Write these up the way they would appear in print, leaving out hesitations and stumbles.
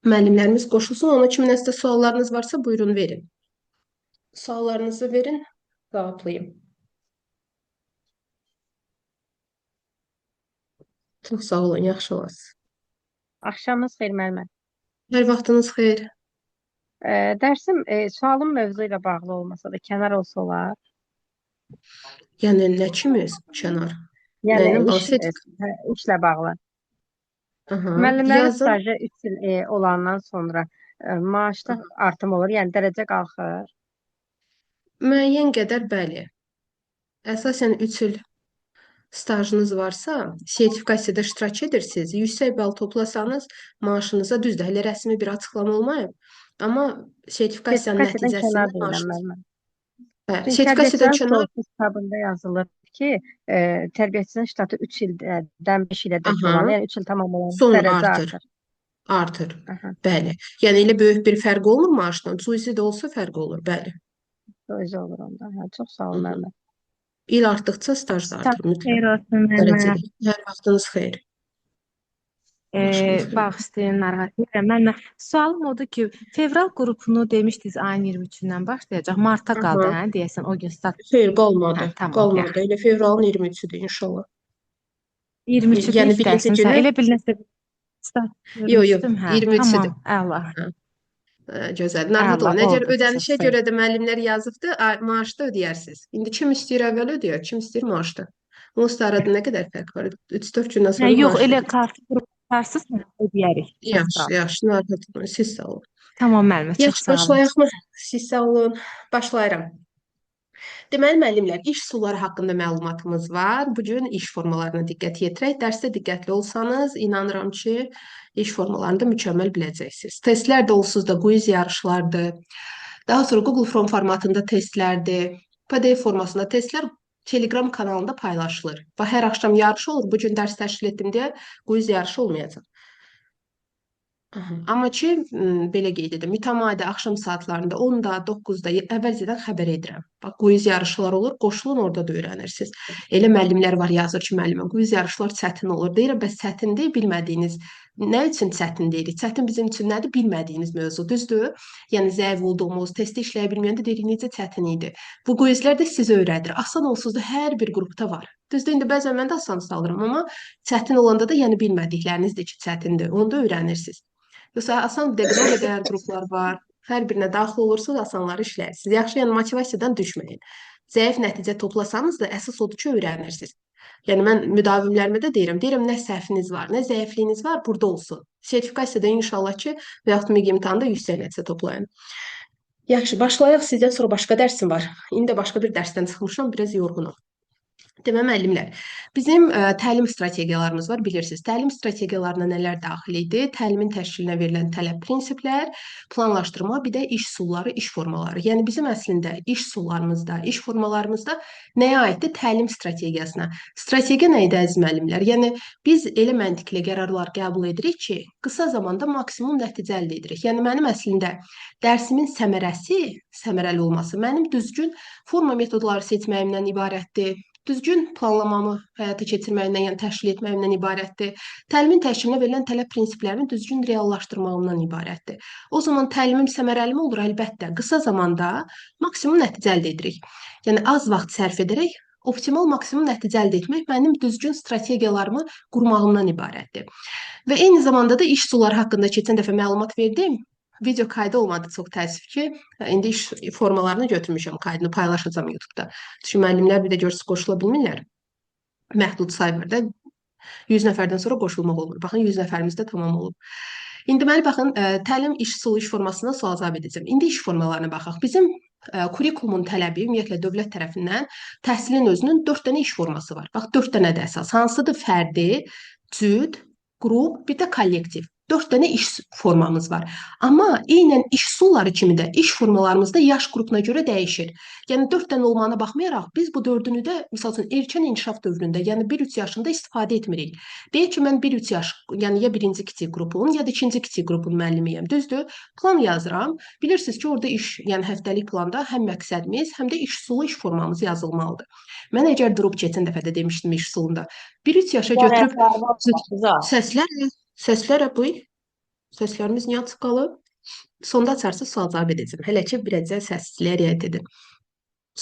Müəllimlərimiz qoşulsun. Ona kimi nəsə suallarınız varsa buyurun verin. Suallarınızı verin, cavablayayım. Çox sağ olun, yaxşı olasınız. Axşamınız xeyir müəllimə. Hər vaxtınız xeyir. Dərsim sualım mövzu ilə bağlı olmasa da kənar olsa olar. Yəni nə kimi kənar? Yəni Nə ilə bağlı? İşlə bağlı. Aha, Müəllimlərin yazın. stajı 3 il olandan sonra maaşda artım olur, yəni dərəcə qalxır. Müəyyən qədər bəli. Əsasən 3 il stajınız varsa, sertifikasiyada iştirak edirsiniz, yüksək bal toplasanız maaşınıza düzdür, hələ rəsmi bir açıqlama olmayıb, amma sertifikasiyanın Sertifikasiyadan nəticəsində kənar deyirəm maaşınız. müəllimə. Hə, Çünki sertifikasiyadan tərbiyəçilərin kənar. sorğu kitabında yazılır ki, tərbiyəçinin ştatı 3 ildən 5 ilədək olan, yəni 3 il tamam olan Sonra dərəcə artır. artır. Artır. Aha. Bəli. Yəni elə böyük bir fərq olmur maaşdan. Cüzi də olsa fərq olur, bəli. Özü olur onda. Hə, çox sağ olun müəllimə. İl artdıqca staj da artır mütləq. Xeyir olsun müəllimə. Dərəcədə. Hər vaxtınız xeyir. Bağışlayın, narahat edirəm. Müəllimə, sualım odur ki, fevral qrupunu demişdiniz ayın 23-dən başlayacaq. Marta qaldı, hə, deyəsən o gün start. Xeyr, qalmadı. Hə, tamam, qalmadı. Elə fevralın 23-üdür inşallah. 23-üdür Yəni ilk birinci dərsin. günü. Elə bil nəsə start Yox, yox, görmüşdüm, hə. 23-üdür. Tamam, əla. Gözəl. Narahat olun. Əgər ödənişə görə də müəllimlər yazıbdır, maaşda ödəyərsiniz. İndi kim istəyir əvvəl ödəyər, kim istəyir maaşda. Onsuz da arada nə qədər fərq var? 3-4 gündən sonra yox, maaş elə ödəyir. kartı qurtarsız ödəyərik. Yaxşı, yaxşı, narahat olun. Siz sağ olun. Tamam müəllimə, çox Yaxşı, sağ olun. başlayaqmı? Siz sağ olun. Başlayıram. Deməli, müəllimlər, iş üsulları haqqında məlumatımız var. Bu gün iş formalarına diqqət yetirək. Dərsdə diqqətli olsanız, inanıram ki, iş formalarını da mükəmməl biləcəksiniz. Testlər də olsuz da quiz yarışlardır. Daha sonra Google Form formatında testlərdir. PDF formasında testlər Telegram kanalında paylaşılır. Və hər axşam yarış olur. Bu gün dərs təşkil etdim deyə quiz yarışı olmayacaq. Amma ki, belə qeyd edim, mütəmadi axşam saatlarında 10-da, 9-da əvvəlcədən xəbər edirəm. Bax, quiz yarışlar olur, qoşulun, orada da öyrənirsiniz. Elə müəllimlər var, yazır ki, müəllimə, quiz yarışlar çətin olur. Deyirəm, bəs çətin deyil, bilmədiyiniz. Nə üçün çətin deyirik? Çətin bizim üçün nədir? Bilmədiyiniz mövzu, düzdür? Yəni, zəif olduğumuz, testi işləyə bilməyəndə deyirik, necə çətin idi. Bu quizlər də sizə öyrədir. Asan olsuz da hər bir qrupda var. Düzdür, indi bəzən mən də asan salıram, amma çətin olanda da, yəni bilmədiklərinizdir ki, çətindir. Onu da öyrənirsiniz. Yoxsa asan bir dəqiqə o qədər qruplar var. Hər birinə daxil olursunuz, asanları işləyirsiniz. Yaxşı, yəni motivasiyadan düşməyin. Zəif nəticə toplasanız da əsas odur ki, öyrənirsiniz. Yəni mən müdavimlərimə də deyirəm, nə səhviniz var, nə zəifliyiniz var, burada olsun. Sertifikasiyada inşallah ki, və yaxud MİQ imtahanında yüksək nəticə toplayın. Yaxşı, başlayaq sizdən sonra başqa dərsim var. İndi də başqa bir dərsdən çıxmışam, biraz yorğunam. Demək, müəllimlər, bizim təlim strategiyalarımız var, bilirsiniz. Təlim strategiyalarına nələr daxil idi? Təlimin təşkilinə verilən tələb prinsiplər, planlaşdırma, bir də iş üsulları, iş formaları. Yəni, bizim əslində iş üsullarımızda, iş formalarımızda nəyə aiddir? Təlim strategiyasına. Strategiya nə idi, əziz müəllimlər? Yəni, biz elə məntiqli qərarlar qəbul edirik ki, qısa zamanda maksimum nəticə əldə edirik. Yəni, mənim əslində dərsimin səmərəsi, səmərəli olması mənim düzgün forma metodları seçməyimdən ibarətdir. Düzgün planlamamı həyata keçirməyimdən, yəni təşkil etməyimdən ibarətdir. Təlimin təşkilinə verilən tələb prinsiplərini düzgün reallaşdırmağımdan ibarətdir. O zaman təlimim səmərəli olur? Əlbəttə. Qısa zamanda maksimum nəticə əldə edirik. Yəni, az vaxt sərf edərək optimal maksimum nəticə əldə etmək mənim düzgün strategiyalarımı qurmağımdan ibarətdir. Və eyni zamanda da iş üsulları haqqında keçən dəfə məlumat verdim. Video kaydı olmadı, çox təəssüf ki. İndi iş formalarını götürmüşəm, kaydını paylaşacağam YouTube-da. Çünki müəllimlər bir də görürsünüz, qoşula bilmirlər. Məhdud say var da. 100 nəfərdən sonra qoşulmaq olmur. Baxın, 100 nəfərimiz də tamam olub. İndi deməli, baxın, təlim iş üsulu, iş formasına sual cavab edəcəm. İndi iş formalarına baxaq. Bizim kurikulumun tələbi, ümumiyyətlə, dövlət tərəfindən təhsilin özünün 4 dənə iş forması var. Bax, 4 dənə də əsas. Hansıdır? Fərdi, cüt, qrup, bir də kollektiv. 4 dənə iş formamız var. Amma eynən iş üsulları kimi də iş formalarımız da yaş qrupuna görə dəyişir. Yəni 4 dənə olmağına baxmayaraq biz bu dördünü də misal üçün erkən inkişaf dövründə, yəni 1-3 yaşında istifadə etmirik. Deyək ki, mən 1-3 yaş, yəni ya birinci kiçik qrupun, ya da ikinci kiçik qrupun müəllimiyəm. Düzdür? Plan yazıram. Bilirsiniz ki, orada iş, yəni həftəlik planda həm məqsədimiz, həm də iş üsulu, iş formamız yazılmalıdır. Mən əgər durub keçən dəfə də demişdim iş üsulunda 1-3 yaşa götürüb səslərə bu səslərimiz niyə açıq qalıb? Sonda açarsa sual cavab edəcəm. Hələ ki, biləcək səssizliyə riayət edin.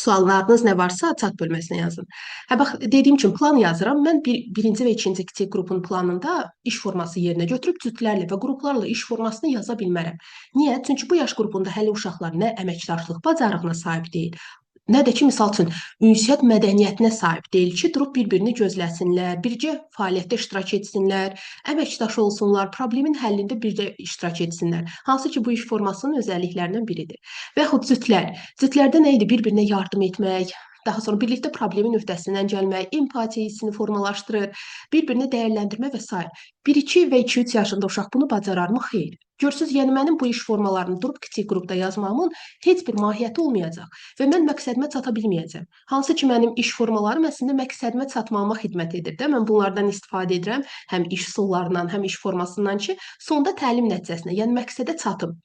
Suallarınız nə varsa chat bölməsinə yazın. Hə bax, dediyim kimi plan yazıram. Mən birinci və ikinci kiçik qrupun planında iş forması yerinə götürüb cütlərlə və qruplarla iş formasını yaza bilmərəm. Niyə? Çünki bu yaş qrupunda hələ uşaqlar nə əməkdaşlıq bacarığına sahib deyil, nə də ki, misal üçün, ünsiyyət mədəniyyətinə sahib deyil ki, durub bir-birini gözləsinlər, bircə fəaliyyətdə iştirak etsinlər, əməkdaş olsunlar, problemin həllində bircə iştirak etsinlər. Hansı ki, bu iş formasının özəlliklərindən biridir. Və yaxud cütlər. Cütlərdə nə idi? Bir-birinə yardım etmək, daha sonra birlikdə problemin öhdəsindən gəlmək, empatiya hissini formalaşdırır, bir-birini dəyərləndirmə və sair. 1-2 və 2-3 yaşında uşaq bunu bacararmı? Xeyr. Görürsünüz, yəni mənim bu iş formalarını durub kiçik qrupda yazmağımın heç bir mahiyyəti olmayacaq və mən məqsədimə çata bilməyəcəm. Hansı ki, mənim iş formalarım əslində məqsədimə çatmağıma xidmət edir də. Mən bunlardan istifadə edirəm, həm iş üsullarından, həm iş formasından ki, sonda təlim nəticəsinə, yəni məqsədə çatım.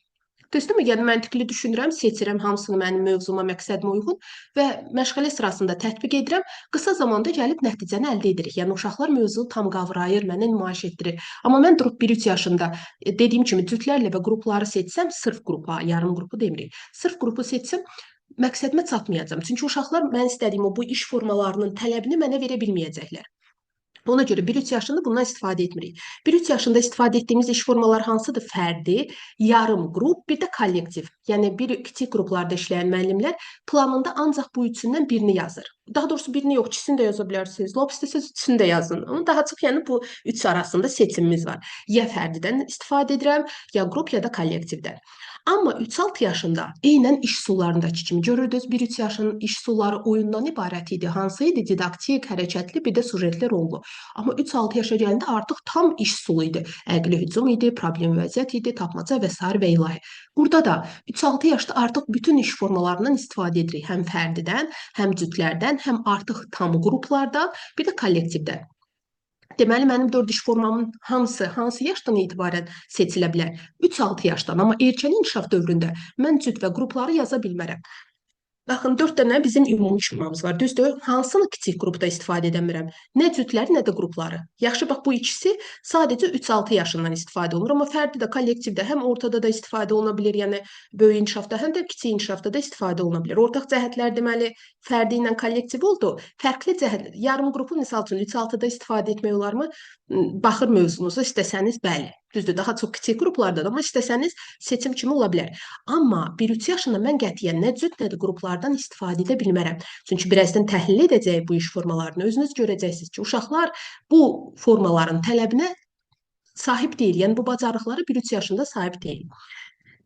Düzdürmü? Yəni məntiqli düşünürəm, seçirəm hamısını mənim mövzuma, məqsədimə uyğun və məşğələ sırasında tətbiq edirəm. Qısa zamanda gəlib nəticəni əldə edirik. Yəni uşaqlar mövzunu tam qavrayır, mənə nümayiş etdirir. Amma mən durub 1-3 yaşında dediyim kimi cütlərlə və qrupları seçsəm, sırf qrupa, yarım qrupu demirik. Sırf qrupu seçsəm məqsədimə çatmayacağam. Çünki uşaqlar mən istədiyim o bu iş formalarının tələbini mənə verə bilməyəcəklər. Ona görə 1-3 yaşında bundan istifadə etmirik. 1-3 yaşında istifadə etdiyimiz iş formaları hansıdır? Fərdi, yarım qrup, bir də kollektiv. Yəni bir kiçik qruplarda işləyən müəllimlər planında ancaq bu üçündən birini yazır. Daha doğrusu birini yox, ikisini də yaza bilərsiniz. Lap istəsəniz üçünü də yazın. Amma daha çox yəni bu üç arasında seçimimiz var. Ya fərdidən istifadə edirəm, ya qrup, ya da kollektivdən. Amma 3-6 yaşında eynən iş üsullarındakı kimi görürdünüz, 1-3 yaşın iş üsulları oyundan ibarət idi. Hansı idi? Didaktik, hərəkətli, bir də sujetli, rollu. Amma 3-6 yaşa gələndə artıq tam iş üsulu idi. Əqli hücum idi, problem vəziyyət idi, tapmaca və sair və ilahi. Burada da 3-6 yaşda artıq bütün iş formalarından istifadə edirik. Həm fərdidən, həm cütlərdən, həm artıq tam qruplardan, bir də kollektivdən. Deməli, mənim 4 iş formamın hamısı hansı yaşdan etibarən seçilə bilər? 3-6 yaşdan. Amma erkən inkişaf dövründə mən cüt və qrupları yaza bilmərəm. Baxın, 4 dənə bizim ümumi iş formamız var. Düzdür? Hansını kiçik qrupda istifadə edə bilmirəm? Nə cütləri, nə də qrupları. Yaxşı, bax, bu ikisi sadəcə 3-6 yaşından istifadə olunur. Amma fərdi də, kollektivdə, həm ortada da istifadə oluna bilir, yəni böyük inkişafda, həm də kiçik inkişafda da istifadə oluna bilir. Ortaq cəhətlər deməli, fərdi ilə kollektiv oldu. Fərqli cəhətlər, yarım qrupu misal üçün 3-6-da istifadə etmək olarmı? Baxır mövzunuza, istəsəniz, bəli. Düzdür, daha çox kiçik qruplardadır, amma istəsəniz seçim kimi ola bilər. Amma 1-3 yaşında mən qətiyyən nə cüt, nə də qruplardan istifadə edə bilmərəm. Çünki birazdan təhlil edəcəyik bu iş formalarını. Özünüz görəcəksiniz ki, uşaqlar bu formaların tələbinə sahib deyil. Yəni bu bacarıqlara 1-3 yaşında sahib deyil.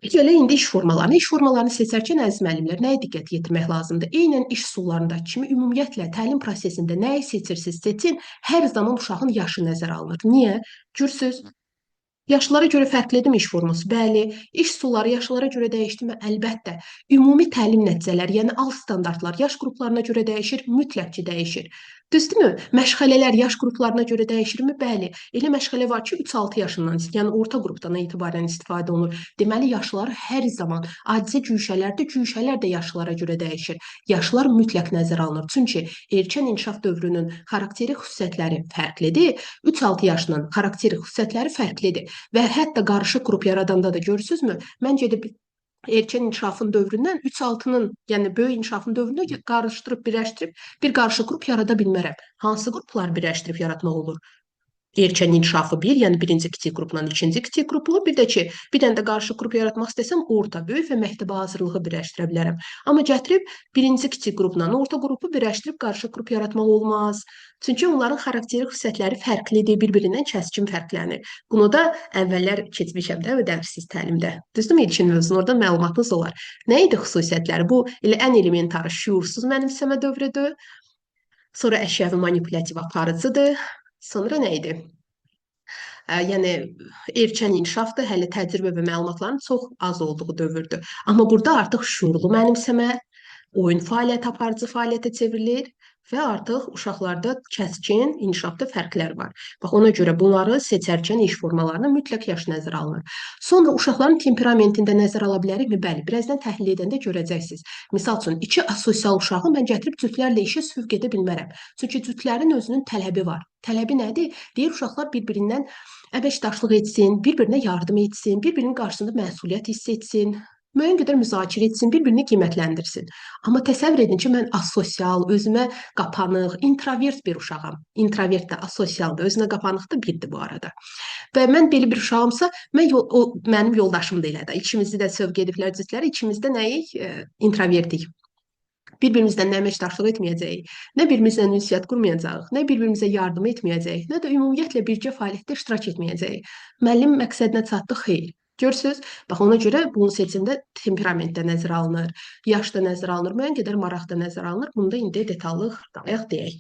Gələk indi iş formalarını. İş formalarını seçərkən əziz müəllimlər nəyə diqqət yetirmək lazımdır? Eynən iş üsullarındakı kimi ümumiyyətlə təlim prosesində nəyi seçirsiniz, seçin, hər zaman uşağın yaşı nəzərə alınır. Niyə? Görürsünüz, yaşlara görə fərqlidirmi iş forması? Bəli. İş üsulları yaşlara görə dəyişdimi? Əlbəttə. Ümumi təlim nəticələri, yəni alt standartlar yaş qruplarına görə dəyişir, mütləq ki dəyişir. Düzdürmü? Məşğələlər yaş qruplarına görə dəyişirmi? Bəli. Elə məşğələ var ki, 3-6 yaşından, yəni orta qrupdan etibarən istifadə olunur. Deməli, yaşları hər zaman adicə güşələrdə, güşələr də yaşlara görə dəyişir. Yaşlar mütləq nəzərə alınır. Çünki erkən inkişaf dövrünün xarakteri xüsusiyyətləri fərqlidir. 3-6 yaşının xarakteri xüsusiyyətləri fərqlidir. Və hətta qarışıq qrup yaradanda da görürsünüzmü? Mən gedib erkən inkişafın dövründən 3-6-nın, yəni böyük inkişafın dövrünü qarışdırıb, birləşdirib bir qarışıq qrup yarada bilmərəm. Hansı qrupları birləşdirib yaratmaq olur? Erkən inkişafı bir, yəni birinci kiçik qrupla ikinci kiçik qrupu, bir də ki, bir dənə də qarışıq qrup yaratmaq istəsəm, orta, böyük və məktəbə hazırlığı birləşdirə bilərəm. Amma gətirib birinci kiçik qrupla orta qrupu birləşdirib qarışıq qrup yaratmaq olmaz. Çünki onların xarakteri xüsusiyyətləri fərqlidir, bir-birindən kəskin fərqlənir. Bunu da əvvəllər keçmişəm də dərssiz təlimdə. Düzdürmü ilkin mövzunun? Orada məlumatınız olar. Nə idi xüsusiyyətləri? Bu elə ən elementarı şüursuz mənimsəmə dövrüdür. Sonra əşyavi manipulyativ aparıcıdır. Sonra nə idi? Yəni erkən inkişafdır, hələ təcrübə və məlumatların çox az olduğu dövrdür. Amma burada artıq şüurlu mənimsəmə, oyun fəaliyyəti aparıcı fəaliyyətə çevrilir və artıq uşaqlarda kəskin inkişafda fərqlər var. Bax, ona görə bunları seçərkən iş formalarına mütləq yaş nəzərə alınır. Sonra uşaqların temperamentini də nəzərə ala bilərikmi? Bəli, birazdan təhlil edəndə görəcəksiniz. Misal üçün, iki asosial uşağı mən gətirib cütlərlə işə sövq edə bilmərəm. Çünki cütlərin özünün tələbi var. Tələbi nədir? Deyir, uşaqlar bir-birindən əməkdaşlıq etsin, bir-birinə yardım etsin, bir-birinin qarşısında məsuliyyət hiss etsin, müəyyən qədər müzakirə etsin, bir-birini qiymətləndirsin. Amma təsəvvür edin ki, mən asosial, özümə qapanıq, introvert bir uşağam. İntrovert də, asosial da, özünə qapanıq da birdir bu arada. Və mən belə bir uşağımsa, mənim yoldaşım da elədir. İkimizi də sövq ediblər cütləri, ikimiz də nəyik? İntrovertik. Bir-birimizdən nə əməkdaşlıq etməyəcəyik, nə bir-birimizlə ünsiyyət qurmayacağıq, nə bir-birimizə yardım etməyəcəyik, nə də ümumiyyətlə birgə fəaliyyətdə iştirak etməyəcəyik. Müəllim məqsədinə çatdı, xeyr. Görürsünüz? Bax, ona görə bunun seçimdə temperament də nəzərə alınır, yaş da nəzərə alınır, müəyyən qədər maraq da nəzərə alınır. Bunu da indi detallı xırdalayaq deyək.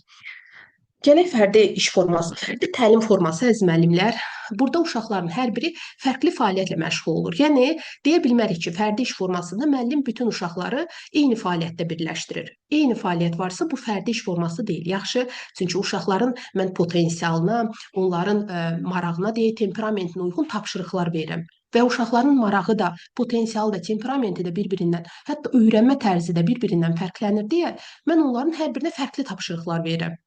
Gələk fərdi iş forması, fərdi təlim forması əziz müəllimlər. Burada uşaqların hər biri fərqli fəaliyyətlə məşğul olur. Yəni, deyə bilmərik ki, fərdi iş formasında müəllim bütün uşaqları eyni fəaliyyətdə birləşdirir. Eyni fəaliyyət varsa, bu fərdi iş forması deyil. Yaxşı, çünki uşaqların mən potensialına, onların marağına deyək, temperamentinə uyğun tapşırıqlar verirəm. Və uşaqların marağı da, potensialı da, temperamenti də bir-birindən, hətta öyrənmə tərzi də bir-birindən fərqlənir deyə mən onların hər birinə fərqli tapşırıqlar verirəm.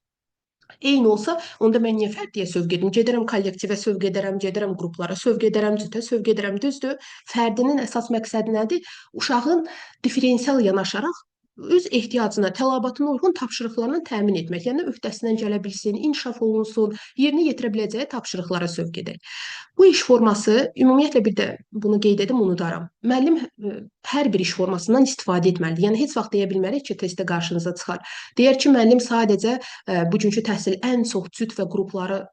Eyni olsa, onda mən niyə fərdiyə sövq edim? Gedərəm kollektivə sövq edərəm, gedərəm qruplara sövq edərəm, cütə sövq edərəm. Düzdür? Fərdinin əsas məqsədi nədir? Uşağın diferensial yanaşaraq öz ehtiyacına, tələbatına uyğun tapşırıqlarını təmin etmək. Yəni, öhdəsindən gələ bilsin, inkişaf olunsun, yerinə yetirə biləcəyi tapşırıqlara sövq edək. Bu iş forması, ümumiyyətlə bir də bunu qeyd edim, unudaram. Müəllim hər bir iş formasından istifadə etməlidir. Yəni, heç vaxt deyə bilmərik ki, testdə qarşınıza çıxar. Deyər ki, müəllim sadəcə bugünkü təhsil ən çox cüt və qrupları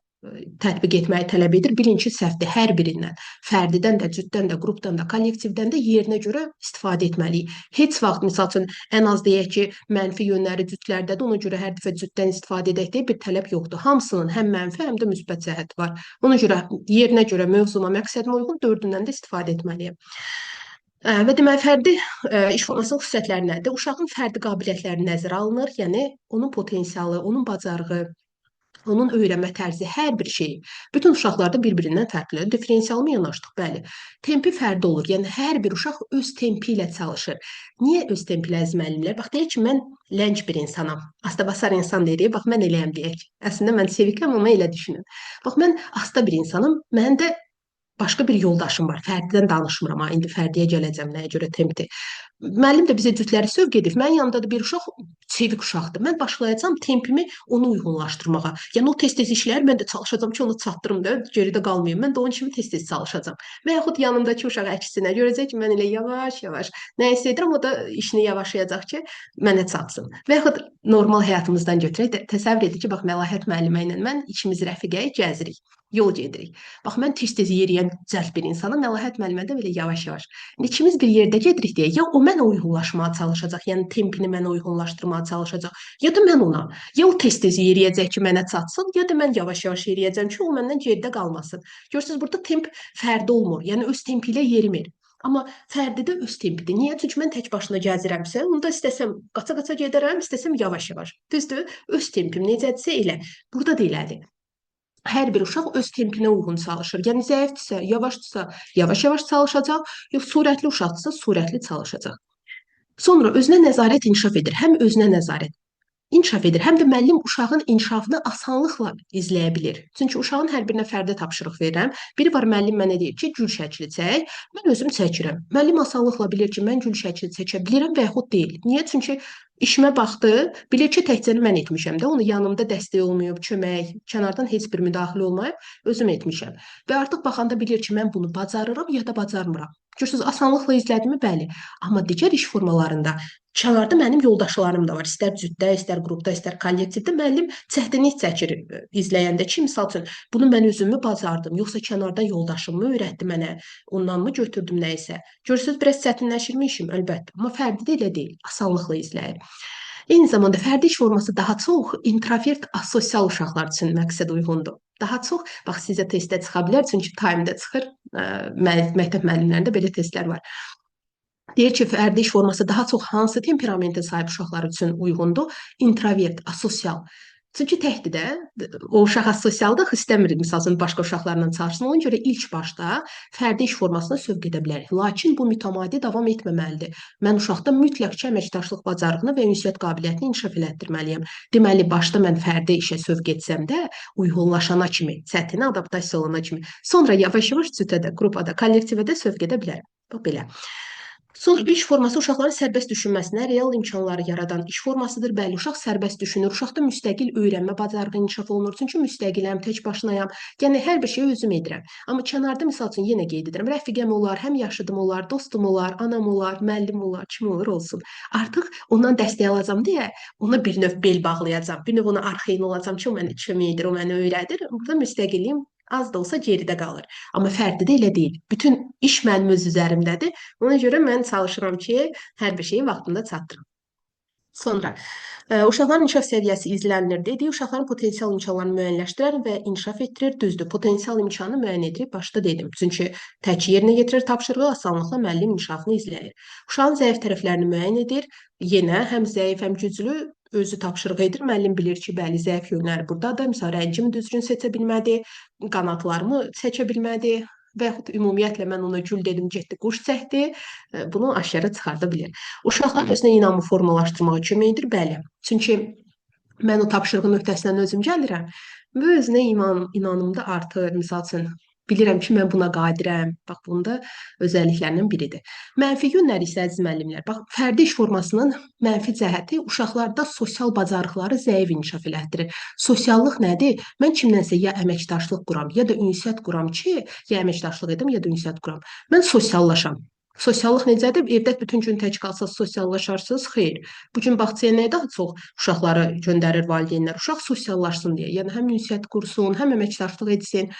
tətbiq etməyi tələb edir. Bilin ki, səhvdir hər birindən. Fərdidən də, cütdən də, qrupdan da, kollektivdən də yerinə görə istifadə etməliyik. Heç vaxt, misal üçün, ən az deyək ki, mənfi yönləri cütlərdədir, ona görə hər dəfə cütdən istifadə edək deyə bir tələb yoxdur. Hamısının həm mənfi, həm də müsbət cəhəti var. Ona görə yerinə görə, mövzuma, məqsədimə uyğun dördündən də istifadə etməliyəm. Və deməli, fərdi iş formasının xüsusiyyətləri nədir? Uşağın fərdi qabiliyyətləri nəzərə alınır, yəni onun potensialı, onun bacarığı, onun öyrənmə tərzi, hər bir şeyi. Bütün uşaqlarda bir-birindən fərqlidir. Diferensial mı yanaşdıq? Bəli. Tempi fərdi olur. Yəni, hər bir uşaq öz tempi ilə çalışır. Niyə öz tempi ilə, əziz müəllimlər? Bax, deyək ki, mən ləng bir insanam. Asta-basar insan deyirik. Bax, mən eləyəm deyək. Əslində, mən sevikləm, amma elə düşünün. Bax, mən asta bir insanam. Mən də başqa bir yoldaşım var. Fərdidən danışmıram. Ha, indi fərdiyə gələcəm, nəyə görə tempdir. Müəllim də bizə cütləri sövq edib. Mənim yanımda da bir uşaq çevik uşaqdır. Mən başlayacağam tempimi onu uyğunlaşdırmağa. Yəni, o tez-tez işləyər, mən də çalışacağam ki, onu çatdırım da, geridə qalmayım. Mən də onun kimi tez-tez çalışacağam. Və yaxud yanımdakı uşaq əksinə görəcək ki, mən elə yavaş-yavaş nə isə edirəm, o da işini yavaşlayacaq ki, mənə çatsın. Və yaxud normal həyatımızdan götürək də, təsəvvür edin ki, bax, Məlahət müəllimə ilə mən ikimiz rəfiqəyik, gəzirik, yol gedirik. Bax, mən tez-tez yeriyən cəld bir insanam, Məlahət müəllimə də belə yavaş-yavaş. İkimiz bir yerdə gedirik deyə, ya o mənə uyğunlaşmağa çalışacaq, yəni tempini mənə uyğunlaşdırmağa çalışacaq, ya da mən ona. Ya o tez-tez yeriyəcək ki, mənə çatsın, ya da mən yavaş-yavaş yeriyəcəm ki, o məndən geridə qalmasın. Görürsünüz, burada temp fərdi olmur, yəni öz tempi ilə yerimir. Amma fərdi də öz tempidir. Niyə? Çünki mən tək başına gəzirəmsə, onda istəsəm qaça-qaça gedərəm, istəsəm yavaş-yavaş. Düzdür? Öz tempim necədirsə elə. Burada da elədir. Hər bir uşaq öz tempinə uyğun çalışır. Yəni, zəifdirsə, yavaşdırsa, yavaş-yavaş çalışacaq, yox, sürətli uşaqdırsa, sürətli çalışacaq. Sonra özünə nəzarət inkişaf edir. Həm özünə nəzarət inkişaf edir, həm də müəllim uşağın inkişafını asanlıqla izləyə bilir. Çünki uşağın hər birinə fərdi tapşırıq verirəm. Biri var, müəllim mənə deyir ki, gül şəkli çək, mən özüm çəkirəm. Müəllim asanlıqla bilir ki, mən gül şəkli çəkə bilirəm və yaxud deyil. Niyə? Çünki işimə baxdı, bilir ki, təkcə mən etmişəm də, onu yanımda dəstək olmayıb, kömək, kənardan heç bir müdaxilə olmayıb, özüm etmişəm. Və artıq baxanda bilir ki, mən bunu bacarıram ya da bacarmıram. Görürsünüz, asanlıqla izlədimi? Bəli. Amma digər iş formalarında kənarda mənim yoldaşlarım da var. İstər cütdə, istər qrupda, istər kollektivdə müəllim çətinlik çəkir izləyəndə ki, misal üçün, bunu mən özümü bacardım, yoxsa kənardan yoldaşım mı öyrətdi mənə, ondan mı götürdüm nə isə. Görürsünüz, biraz çətinləşirmi işim? Əlbəttə. Amma fərdi də elə deyil, asanlıqla izləyir. Eyni zamanda fərdi iş forması daha çox introvert, asosial uşaqlar üçün məqsəd uyğundur. Daha çox, bax sizə testdə çıxa bilər, çünki time-da çıxır. Məktəb müəllimlərində belə testlər var. Deyir ki, fərdi iş forması daha çox hansı temperamentə sahib uşaqlar üçün uyğundur? İntrovert, asosial. Çünki təkdir də, o uşaq asosialdır, istəmir, misal üçün, başqa uşaqlarla çalışsın. Ona görə ilk başda fərdi iş formasına sövq edə bilərik. Lakin bu mütəmadi davam etməməlidir. Mən uşaqda mütləq ki, əməkdaşlıq bacarığını və ünsiyyət qabiliyyətini inkişaf elətdirməliyəm. Deməli, başda mən fərdi işə sövq etsəm də, uyğunlaşana kimi, çətinə adaptasiya olana kimi, sonra yavaş-yavaş cütə də, qrupa da, kollektivə də sövq edə bilərəm. Bax belə. Sonra iş forması uşaqların sərbəst düşünməsinə real imkanları yaradan iş formasıdır. Bəli, uşaq sərbəst düşünür, uşaqda müstəqil öyrənmə bacarığı inkişaf olunur. Çünki müstəqiləm, tək başınayam. Yəni hər bir şeyi özüm edirəm. Amma kənarda misal üçün yenə qeyd edirəm, rəfiqəm olar, həm yaşıdım olar, dostum olar, anam olar, müəllim olar, kim olur olsun. Artıq ondan dəstək alacam deyə ona bir növ bel bağlayacam, bir növ ona arxayın olacam ki, o mənə kömək edir, o məni öyrədir. Burada müstəqilliyim az da olsa geridə qalır. Amma fərdi də elə deyil. Bütün iş mənim öz üzərimdədir. Ona görə mən çalışıram ki, hər bir şeyi vaxtında çatdırım. Sonra uşaqların inkişaf səviyyəsi izlənilir dedik. Uşaqların potensial imkanlarını müəyyənləşdirər və inkişaf etdirir. Düzdür, potensial imkanı müəyyən edirik. Başda dedim. Çünki tək yerinə yetirir tapşırığı, asanlıqla müəllim inkişafını izləyir. Uşağın zəif tərəflərini müəyyən edir. Yenə həm zəif, həm güclü özü tapşırıq edir. Müəllim bilir ki, bəli, zəif yönləri buradadır. Məsələn, rəngimi düzgün seçə bilmədi, qanadlarımı seçə bilmədi və yaxud ümumiyyətlə mən ona gül dedim, getdi quş çəkdi. Bunu aşkara çıxarda bilir. Uşaqlar özünə inamı formalaşdırmağa kömək edir. Bəli. Çünki mən o tapşırığın öhdəsindən özüm gəlirəm və özünə inanım da artır. Misal üçün, bilirəm ki, mən buna qadirəm. Bax, bunun da özəlliklərindən biridir. Mənfi yönləri isə, əziz müəllimlər, bax, fərdi iş formasının mənfi cəhəti uşaqlarda sosial bacarıqları zəif inkişaf elətdirir. Sosiallıq nədir? Mən kimdənsə ya əməkdaşlıq quram, ya da ünsiyyət quram ki, ya əməkdaşlıq edim, ya da ünsiyyət quram. Mən sosiallaşam. Sosiallıq necədir? Evdə bütün gün tək qalsaz sosiallaşarsınız? Xeyr. Bu gün bağçaya nəyə daha çox uşaqları göndərir valideynlər? Uşaq sosiallaşsın deyə. Yəni həm ünsiyyət qursun, həm əməkdaşlıq etsin.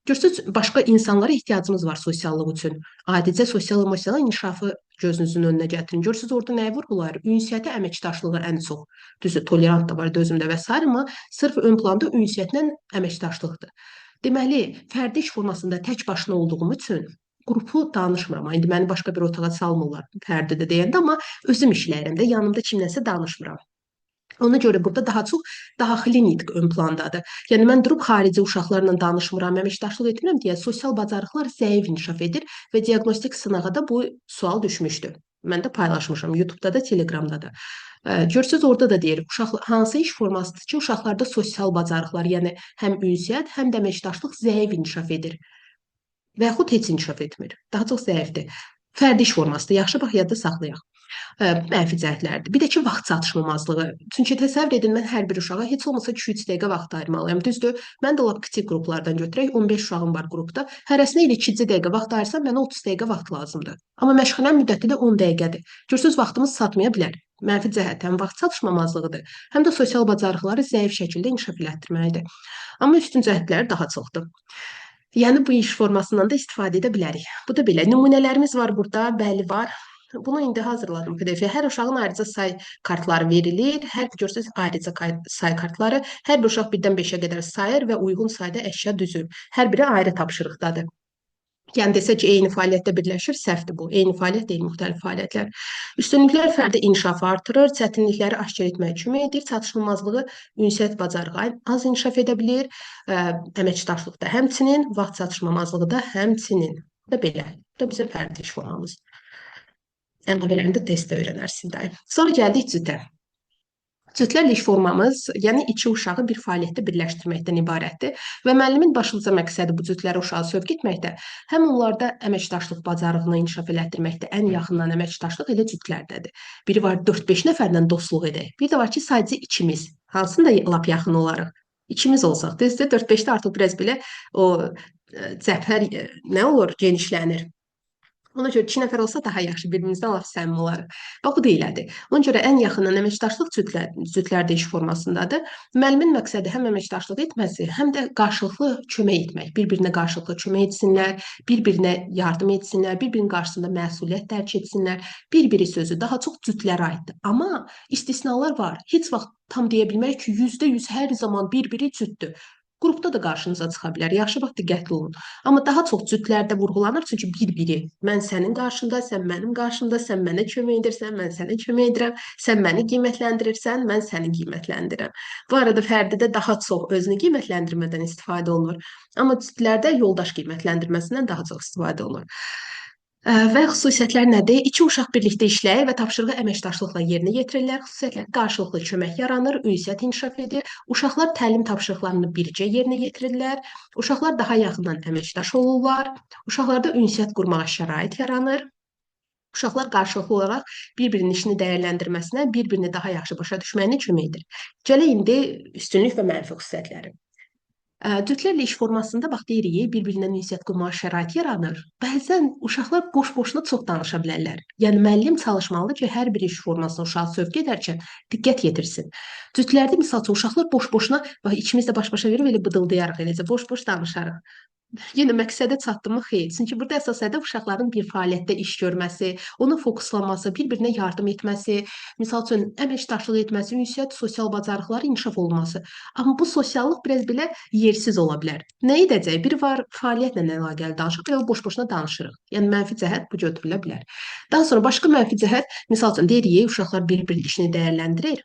Görürsünüz, başqa insanlara ehtiyacımız var sosiallıq üçün. Adicə sosial emosional inkişafı gözünüzün önünə gətirin. Görürsünüz, orada nəyi vurğulayır? Ünsiyyətə, əməkdaşlığı ən çox. Düzdür, tolerant da var, dözüm də və s. amma sırf ön planda ünsiyyətlə əməkdaşlıqdır. Deməli, fərdi iş formasında tək başına olduğum üçün qrupu danışmıram. İndi məni başqa bir otağa salmırlar fərdi də deyəndə, amma özüm işləyirəm də, yanımda kimlənsə danışmıram. Ona görə burada daha çox daxili nitq ön plandadır. Yəni mən durub xarici uşaqlarla danışmıram, əməkdaşlıq etmirəm deyə sosial bacarıqlar zəif inkişaf edir və diaqnostik sınağa da bu sual düşmüşdü. Mən də paylaşmışam YouTube-da da, Telegramda da. Görürsünüz, orada da deyir, uşaq hansı iş formasıdır ki, uşaqlarda sosial bacarıqlar, yəni həm ünsiyyət, həm də əməkdaşlıq zəif inkişaf edir və yaxud heç inkişaf etmir. Daha çox zəifdir. Fərdi iş formasıdır. Yaxşı, bax, yadda saxlayaq. Mənfi cəhətlərdir. Bir də ki, vaxt çatışmamazlığı. Çünki təsəvvür edin, mən hər bir uşağa heç olmasa 2-3 dəqiqə vaxt ayırmalıyam. Düzdür, mən də lap kiçik qruplardan götürək, 15 uşağım var qrupda. Hərəsinə elə 2 dəqiqə vaxt ayırsam, mənə 30 dəqiqə vaxt lazımdır. Amma məşğələnin müddəti də 10 dəqiqədir. Görürsünüz, vaxtımız çatmaya bilər. Mənfi cəhət həm vaxt çatışmamazlığıdır, həm də sosial bacarıqları zəif şəkildə inkişaf elətdirməlidir. Amma üstün cəhətləri daha çoxdur. Yəni, bu iş formasından da istifadə edə bilərik. Bu da belə. Nümunələrimiz var burada, bəli var. Bunu indi hazırladım PDF. Hər uşağın ayrıca say kartları verilir. Hər görürsünüz, ayrıca say kartları. Hər bir uşaq 1-dən 5-ə qədər sayır və uyğun sayda əşya düzür. Hər biri ayrı tapşırıqdadır. Yəni desə ki, eyni fəaliyyətdə birləşir, səhvdir bu. Eyni fəaliyyət deyil, müxtəlif fəaliyyətlər. Üstünlüklər fərdi inkişafı artırır, çətinlikləri aşkar etməyə kömək edir, çatışmamazlığı ünsiyyət bacarığı az inkişaf edə bilir, əməkdaşlıq da həmçinin, vaxt çatışmamazlığı da həmçinin. Bu da belə. Bu da bizim fərdi iş formamız. Əlavələrini də testdə öyrənərsin daim. Sonra gəldik cütə. Cütlərlə iş formamız, yəni iki uşağı bir fəaliyyətdə birləşdirməkdən ibarətdir və müəllimin başlıca məqsədi bu cütlərə uşağı sövq etməkdə, həm onlarda əməkdaşlıq bacarığını inkişaf elətdirməkdə, ən yaxından əməkdaşlıq elə cütlərdədir. Biri var 4-5 nəfərlə dostluq edək, bir də var ki, sadəcə ikimiz, hansında lap yaxın olarıq. İkimiz olsaq, düzdür, 4-5-də artıq biraz belə o cəbhər nə olur, genişlənir. Ona görə 2 nəfər olsa daha yaxşı, bir-birimizdən lap səmimi olarıq. Bax, bu da elədir. Ona görə ən yaxından əməkdaşlıq cütlərdə iş formasındadır. Müəllimin məqsədi həm əməkdaşlıq etməsi, həm də qarşılıqlı kömək etmək. Bir-birinə qarşılıqlı kömək etsinlər, bir-birinə yardım etsinlər, bir-birinin qarşısında məsuliyyət dərk etsinlər. Bir-biri sözü daha çox cütlərə aiddir. Amma istisnalar var. Heç vaxt tam deyə bilmərik ki, %100 hər zaman bir-biri cütdür. Qrupda da qarşınıza çıxa bilər. Yaxşı bax, diqqətli olun. Amma daha çox cütlərdə vurğulanır, çünki bir-biri. Mən sənin qarşında, sən mənim qarşımda, sən mənə kömək edirsən, mən sənə kömək edirəm, sən məni qiymətləndirirsən, mən səni qiymətləndirirəm. Bu arada fərdidə daha çox özünü qiymətləndirmədən istifadə olunur. Amma cütlərdə yoldaş qiymətləndirməsindən daha çox istifadə olunur. Və xüsusiyyətlər nədir? İki uşaq birlikdə işləyir və tapşırığı əməkdaşlıqla yerinə yetirirlər. Xüsusiyyətlər qarşılıqlı kömək yaranır, ünsiyyət inkişaf edir. Uşaqlar təlim tapşırıqlarını bircə yerinə yetirirlər. Uşaqlar daha yaxından əməkdaş olurlar. Uşaqlarda ünsiyyət qurmağa şərait yaranır. Uşaqlar qarşılıqlı olaraq bir-birinin işini dəyərləndirməsinə, bir-birini daha yaxşı başa düşməyinə kömək edir. Gələk indi üstünlük və mənfi xüsusiyyətləri. Cütlərlə iş formasında bax deyirik, bir-birindən ünsiyyət qurmağa şərait yaranır. Bəzən uşaqlar boş-boşuna çox danışa bilərlər. Yəni müəllim çalışmalıdır ki, hər bir iş formasına uşağı sövq edərkən diqqət yetirsin. Cütlərdə misal üçün uşaqlar boş-boşuna, bax ikimiz də baş-başa verib elə bıdıldayarıq, eləcə boş-boş danışarıq. Yenə məqsədə çatdımı? Xeyr. Çünki burada əsas hədəf uşaqların bir fəaliyyətdə iş görməsi, ona fokuslanması, bir-birinə yardım etməsi, misal üçün əməkdaşlıq etməsi, ünsiyyət, sosial bacarıqları inkişaf olunması. Amma bu sosiallıq biraz belə yersiz ola bilər. Nə edəcək? Biri var fəaliyyətlə əlaqəli danışıq, bir boş-boşuna danışırıq. Yəni mənfi cəhət bu götürülə bilər. Daha sonra başqa mənfi cəhət, misal üçün deyirik, uşaqlar bir-birinin işini dəyərləndirir.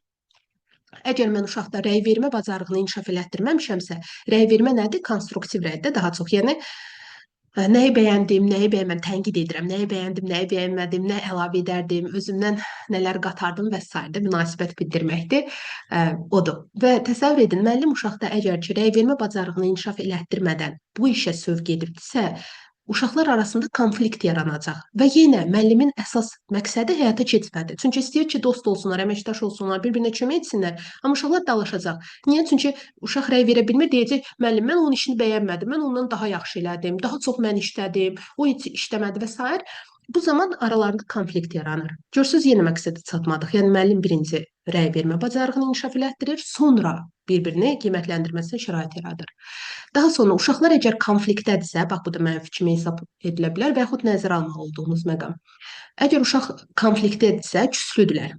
Əgər mən uşaqda rəy vermə bacarığını inkişaf elətdirməmişəmsə, rəy vermə nədir? Konstruktiv rəydə daha çox. Yəni nəyi bəyəndim, nəyi bəyənmədim, tənqid edirəm, nəyi bəyəndim, nəyi bəyənmədim, nə əlavə edərdim, özümdən nələr qatardım və sair də münasibət bildirməkdir. Odur. Və təsəvvür edin, müəllim uşaqda əgər ki, rəy vermə bacarığını inkişaf elətdirmədən bu işə sövq edibdirsə, uşaqlar arasında konflikt yaranacaq və yenə müəllimin əsas məqsədi həyata keçmədi. Çünki istəyir ki, dost olsunlar, əməkdaş olsunlar, bir-birinə kömək etsinlər, amma uşaqlar dalaşacaq. Niyə? Çünki uşaq rəy verə bilmir, deyəcək, müəllim, mən onun işini bəyənmədim, mən ondan daha yaxşı elədim, daha çox mən işlədim, o heç işləmədi və sair. Bu zaman aralarında konflikt yaranır. Görürsünüz, yenə məqsədə çatmadıq. Yəni müəllim birinci rəy vermə bacarığını inkişaf elətdirir, sonra bir-birini qiymətləndirməsinə şərait yaradır. Daha sonra uşaqlar əgər konfliktdədirsə, bax bu da mənfi kimi hesab edilə bilər və yaxud nəzərə almalı olduğumuz məqam. Əgər uşaq konfliktdədirsə, küslüdürlər.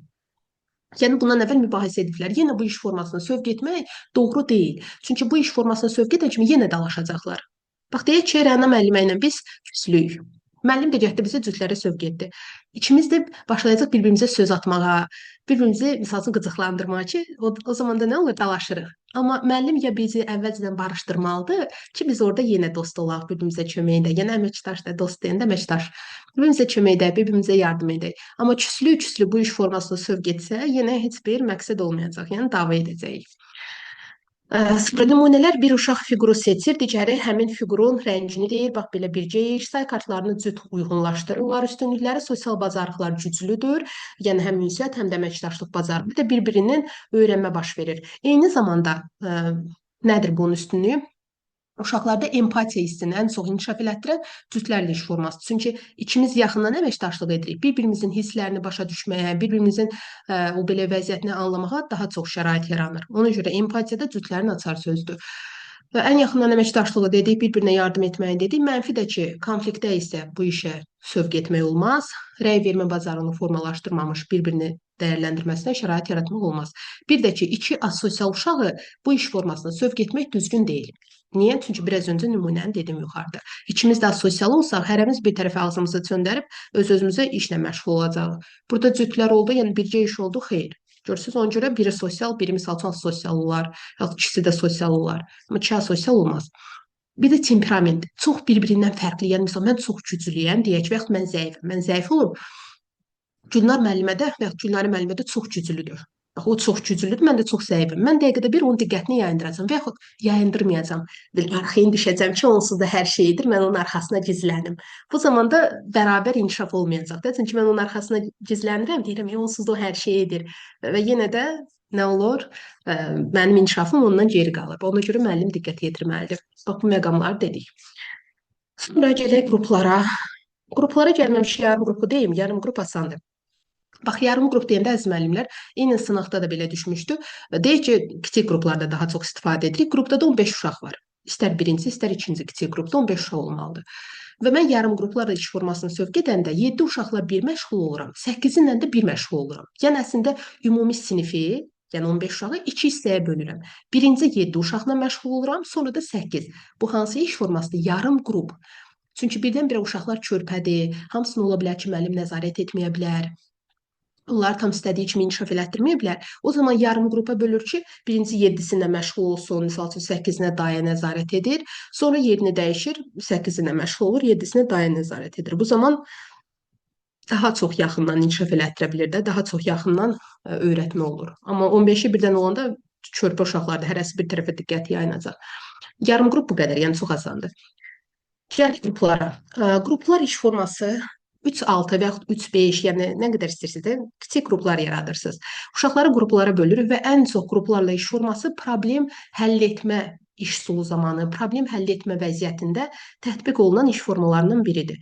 Yəni bundan əvvəl mübahisə ediblər. Yenə bu iş formasına sövq etmək doğru deyil. Çünki bu iş formasına sövq edən kimi yenə dalaşacaqlar. Bax deyək ki, Rəna müəllimə ilə biz küslüyük. Müəllim də gətirdi bizə cütlərə sövq etdi. İkimiz də başlayacaq bir-birimizə söz atmağa, bir-birimizi misal üçün qıcıqlandırmağa ki, o zaman da nə olur? Dalaşırıq. Amma müəllim ya bizi əvvəlcədən barışdırmalıdır ki, biz orada yenə dost olaq, bir-birimizə kömək edək. Yəni əməkdaş da, dost deyəndə əməkdaş. Bir-birimizə kömək edək, bir-birimizə yardım edək. Amma küslü-küslü bu iş formasına sövq etsə, yenə heç bir məqsəd olmayacaq. Yəni dava edəcəyik. Nümunələr bir uşaq fiquru seçir, digəri həmin fiqurun rəngini deyir. Bax, belə bircə say kartlarını cüt uyğunlaşdırırlar. Üstünlükləri sosial bacarıqlar güclüdür. Yəni həm ünsiyyət, həm də əməkdaşlıq bacarığı. Bir də bir-birinin öyrənmə baş verir. Eyni zamanda nədir bunun üstünlüyü? Uşaqlarda empatiya hissini ən çox inkişaf elətdirən cütlərlə iş formasıdır. Çünki ikimiz yaxından əməkdaşlıq edirik. Bir-birimizin hisslərini başa düşməyə, bir-birimizin o belə vəziyyətini anlamağa daha çox şərait yaranır. Ona görə empatiyada cütlərin açar sözdür. Və ən yaxından əməkdaşlığı dedik, bir-birinə yardım etməyi dedik. Mənfi də ki, konfliktdə isə bu işə sövq etmək olmaz. Rəy vermə bacarığını formalaşdırmamış bir-birini dəyərləndirməsinə şərait yaratmaq olmaz. Bir də ki, iki asosial uşağı bu iş formasına sövq etmək düzgün deyil. Niyə? Çünki biraz öncə nümunəni dedim yuxarıda. İkimiz də asosial olsaq, hərəmiz bir tərəfə ağzımızı çöndərib öz-özümüzə işlə məşğul olacağıq. Burada cütlər oldu, yəni bircə iş oldu, xeyr. Görürsünüz, ona görə biri sosial, biri misal üçün asosial olar, yaxud ikisi də sosial olar. Amma iki asosial olmaz. Bir də temperament. Çox bir-birindən fərqli. Yəni, misal, mən çox güclüyəm, deyək ki, və yaxud mən zəifəm. Mən zəif olum. Gülnar müəllimə də və yaxud Gülnarə müəllimə də çox güclüdür. Bax, o çox güclüdür, mən də çox zəifəm. Mən dəqiqədə bir onun diqqətini yayındıracağam və yaxud yayındırmayacağam. Bir arxaya düşəcəm ki, onsuz da hər şey edir, mən onun arxasına gizlənim. Bu zaman da bərabər inkişaf olmayacaq da. Çünki mən onun arxasına gizlənirəm, deyirəm, onsuz da o hər şey edir. Və yenə də nə olur? Mənim inkişafım ondan geri qalır. Ona görə müəllim diqqət yetirməlidir. Bax, bu məqamları dedik. Sonra gələk qruplara. Qruplara gəlməmiş yarım qrupu deyim, yarım qrup asandır. Bax, yarım qrup deyəndə əziz müəllimlər, eyni sınaqda da belə düşmüşdü. Deyək ki, kiçik qruplarda daha çox istifadə edirik. Qrupda da 15 uşaq var. İstər birinci, istər ikinci kiçik qrupda 15 uşaq olmalıdır. Və mən yarım qruplarla iş formasını sövq edəndə 7 uşaqla bir məşğul oluram, 8-i ilə də bir məşğul oluram. Yəni əslində ümumi sinifi, yəni 15 uşağı 2 hissəyə bölürəm. Birinci 7 uşaqla məşğul oluram, sonra da 8. Bu hansı iş formasıdır? Yarım qrup. Çünki birdən-birə uşaqlar körpədir, hamısını ola bilər ki, müəllim nəzarət etməyə bilər. Onları tam istədiyi kimi inkişaf elətdirməyə bilər. O zaman yarım qrupa bölür ki, birinci 7-sinə məşğul olsun, misal üçün 8-inə dayə nəzarət edir. Sonra yerini dəyişir, 8-inə məşğul olur, 7-sinə dayə nəzarət edir. Bu zaman daha çox yaxından inkişaf elətdirə bilir də, daha çox yaxından öyrətmə olur. Amma 15-i birdən olanda körpə uşaqlarda hərəsi bir tərəfə diqqət yayınacaq. Yarım qrup bu qədər, yəni çox asandır. Gəldik qruplara. Qruplar iş forması 3-6 və yaxud 3-5, yəni nə qədər istəyirsiniz də kiçik qruplar yaradırsınız. Uşaqları qruplara bölürük və ən çox qruplarla iş forması problem həll etmə iş üsulu zamanı, problem həll etmə vəziyyətində tətbiq olunan iş formalarından biridir.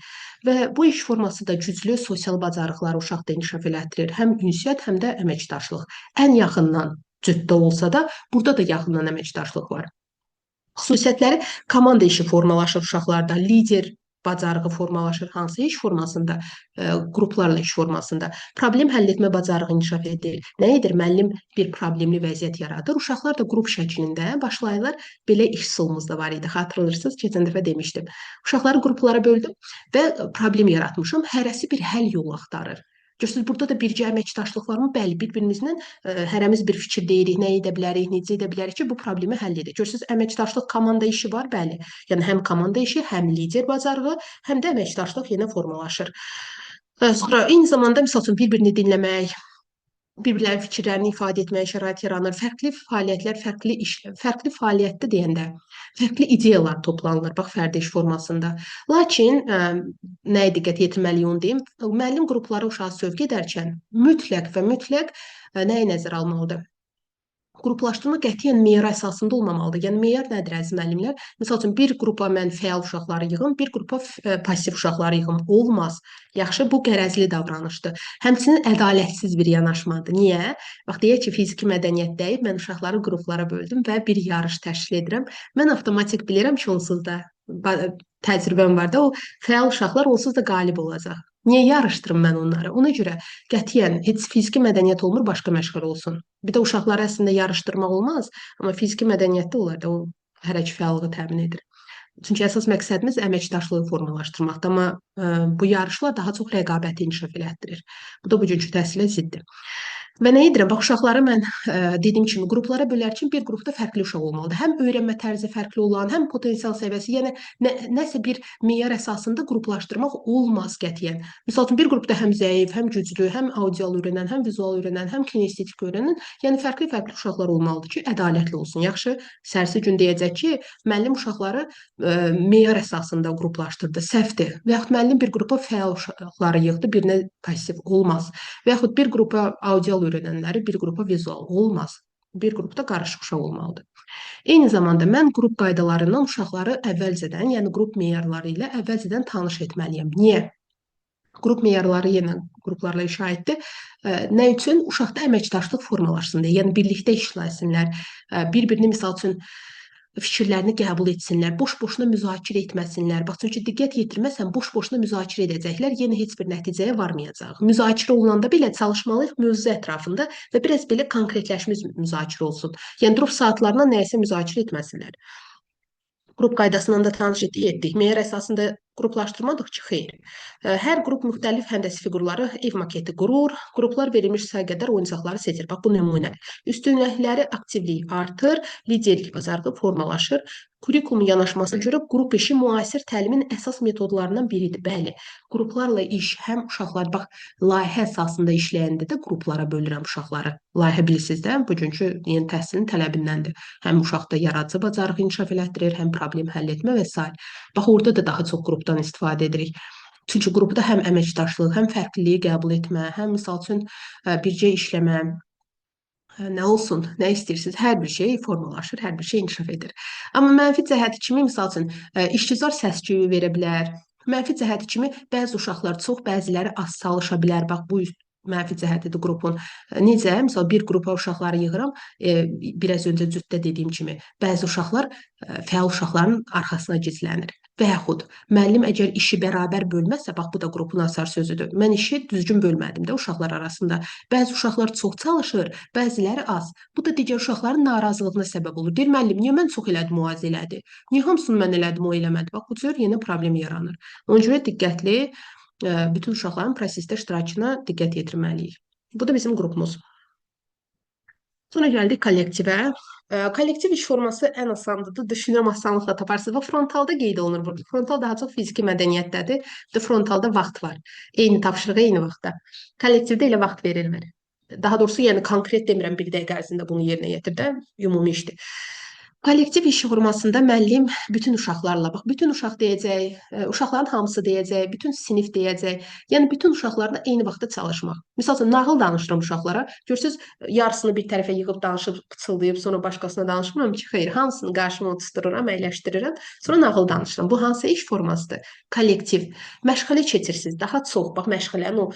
Və bu iş forması da güclü sosial bacarıqları uşaqda inkişaf elətdirir. Həm ünsiyyət, həm də əməkdaşlıq. Ən yaxından cütdə olsa da, burada da yaxından əməkdaşlıq var. Xüsusiyyətləri komanda işi formalaşır uşaqlarda, lider bacarığı formalaşır hansı iş formasında, qruplarla iş formasında. Problem həll etmə bacarığı inkişaf edir. Nə edir? Müəllim bir problemli vəziyyət yaradır. Uşaqlar da qrup şəklində başlayırlar. Belə iş üsulumuz da var idi. Xatırlayırsınız, keçən dəfə demişdim. Uşaqları qruplara böldüm və problem yaratmışam. Hərəsi bir həll yolu axtarır. Görürsünüz, burada da bircə əməkdaşlıq varmı? Bəli, bir-birimizlə hərəmiz bir fikir deyirik, nə edə bilərik, necə edə bilərik ki, bu problemi həll edək. Görürsünüz, əməkdaşlıq komanda işi var, bəli. Yəni həm komanda işi, həm lider bacarığı, həm də əməkdaşlıq yenə formalaşır. Sonra eyni zamanda misal üçün bir-birini dinləmək, bir-birlərinin fikirlərini ifadə etməyə şərait yaranır. Fərqli fəaliyyətlər, fərqli iş, fərqli fəaliyyətdə deyəndə fərqli ideyalar toplanılır, bax, fərdi iş formasında. Lakin nəyə diqqət yetirməliyik onu deyim, müəllim qruplara uşağı sövq edərkən mütləq və mütləq nəyi nəzərə almalıdır? Qruplaşdırma qətiyyən meyar əsasında olmamalıdır. Yəni meyar nədir əziz müəllimlər? Misal üçün bir qrupa mən fəal uşaqları yığım, bir qrupa pasiv uşaqları yığım. Olmaz. Yaxşı, bu qərəzli davranışdır. Həmçinin ədalətsiz bir yanaşmadır. Niyə? Bax, deyək ki, fiziki mədəniyyətdəyik, mən uşaqları qruplara böldüm və bir yarış təşkil edirəm. Mən avtomatik bilirəm ki, onsuz da təcrübəm var da, o fəal uşaqlar onsuz da qalib olacaq. Niyə yarışdırım mən onları? Ona görə qətiyyən heç fiziki mədəniyyət olmur, başqa məşğələ olsun. Bir də uşaqları əslində yarışdırmaq olmaz, amma fiziki mədəniyyətdə onlar da o hərəki fəallığı təmin edir. Çünki əsas məqsədimiz əməkdaşlığı formalaşdırmaqdır, amma bu yarışlar daha çox rəqabəti inkişaf elətdirir. Bu da bugünkü təhsilə ziddir. Və nə edirəm? Bax, uşaqları mən dediyim kimi qruplara bölərkən bir qrupda fərqli uşaq olmalıdır. Həm öyrənmə tərzi fərqli olan, həm potensial səviyyəsi, yəni nəsə bir meyar əsasında qruplaşdırmaq olmaz qətiyyən. Misal üçün, bir qrupda həm zəif, həm güclü, həm audial öyrənən, həm vizual öyrənən, həm kinestetik öyrənən, yəni fərqli-fərqli uşaqlar olmalıdır ki, ədalətli olsun. Yaxşı, sərsi gün deyəcək ki, müəllim uşaqları meyar əsasında qruplaşdırdı, səhvdir. Və yaxud müəllim bir qrupa fəal uşaqları yığdı, birinə pasiv olmaz. Və yaxud bir qrupa audial öyrənənləri, bir qrupa vizual olmaz. Bir qrupda qarışıq uşaq olmalıdır. Eyni zamanda mən qrup qaydalarından uşaqları əvvəlcədən, yəni qrup meyarları ilə əvvəlcədən tanış etməliyəm. Niyə? Qrup meyarları yenə qruplarla işə aiddir. Nə üçün? Uşaqda əməkdaşlıq formalaşsın deyə, yəni birlikdə işləsinlər, bir-birini misal üçün fikirlərini qəbul etsinlər, boş-boşuna müzakirə etməsinlər. Bax, çünki diqqət yetirməsən, boş-boşuna müzakirə edəcəklər, yenə heç bir nəticəyə varmayacaq. Müzakirə olunanda belə çalışmalıyıq mövzu ətrafında və biraz belə konkretləşmiş müzakirə olsun. Yəni, durub saatlarına nəyisə müzakirə etməsinlər. Qrup qaydasından da tanış etdik. Meyar əsasında qruplaşdırmadıq ki, xeyr. Hər qrup müxtəlif həndəsi fiqurları ev maketi qurur. Qruplar verilmiş say qədər oyuncaqları seçir. Bax, bu nümunədir. Üstünlükləri aktivlik artır, liderlik bacarığı formalaşır. Kurikulum yanaşmasına görə qrup işi müasir təlimin əsas metodlarından biridir. Bəli, qruplarla iş həm uşaqlar, bax, layihə əsasında işləyəndə də qruplara bölürəm uşaqları. Layihə bilirsiniz də, bugünkü yeni təhsilin tələbindəndir. Həm uşaqda yaradıcı bacarıq inkişaf elətdirir, həm problem həll etmə və s. Bax, orada da daha çox qrupdan istifadə edirik. Çünki qrupda həm əməkdaşlıq, həm fərqliliyi qəbul etmə, həm misal üçün bircə işləmə, nə olsun, nə istəyirsiniz, hər bir şey formalaşır, hər bir şey inkişaf edir. Amma mənfi cəhəti kimi, misal üçün, işgüzar səs-küyü verə bilər, Mənfi cəhəti kimi bəzi uşaqlar çox, bəziləri az çalışa bilər. Bax, bu mənfi cəhətidir qrupun. Necə? Məsəl, bir qrupa uşaqları yığıram, biraz öncə cütdə dediyim kimi, bəzi uşaqlar fəal uşaqların arxasına gizlənir. Və yaxud müəllim əgər işi bərabər bölməzsə, bax bu da qrupun açar sözüdür. Mən işi düzgün bölmədim də uşaqlar arasında. Bəzi uşaqlar çox çalışır, bəziləri az. Bu da digər uşaqların narazılığına səbəb olur. Deyir, müəllim, niyə mən çox elədim, o az elədi? Niyə hamısını mən elədim, o eləmədi? Bax, bu cür yenə problem yaranır. Ona görə diqqətli, bütün uşaqların prosesdə iştirakına diqqət yetirməliyik. Bu da bizim qrupumuz. Sonra gəldik kollektivə. Kollektiv iş forması ən asandır. Düşünürəm, asanlıqla taparsınız. Və frontalda qeyd olunur burada. Frontal daha çox fiziki mədəniyyətdədir. Bir də frontalda vaxt var. Eyni tapşırığa eyni vaxtda. Kollektivdə elə vaxt verilmir. Daha doğrusu, yəni konkret demirəm, bir dəqiqə ərzində bunu yerinə yetir də, ümumi işdir. Kollektiv iş formasında müəllim bütün uşaqlarla, bax, bütün uşaq deyəcək, uşaqların hamısı deyəcək, bütün sinif deyəcək. Yəni bütün uşaqlarla eyni vaxtda çalışmaq. Misal üçün, nağıl danışıram uşaqlara. Görürsüz, yarısını bir tərəfə yığıb danışıb, pıçıldayıb, sonra başqasına danışmıram ki, xeyr, hamısını qarşıma oturdururam, əyləşdirirəm, sonra nağıl danışıram. Bu hansı iş formasıdır? Kollektiv. Məşğələ keçirsiniz. Daha çox, bax, məşğələnin o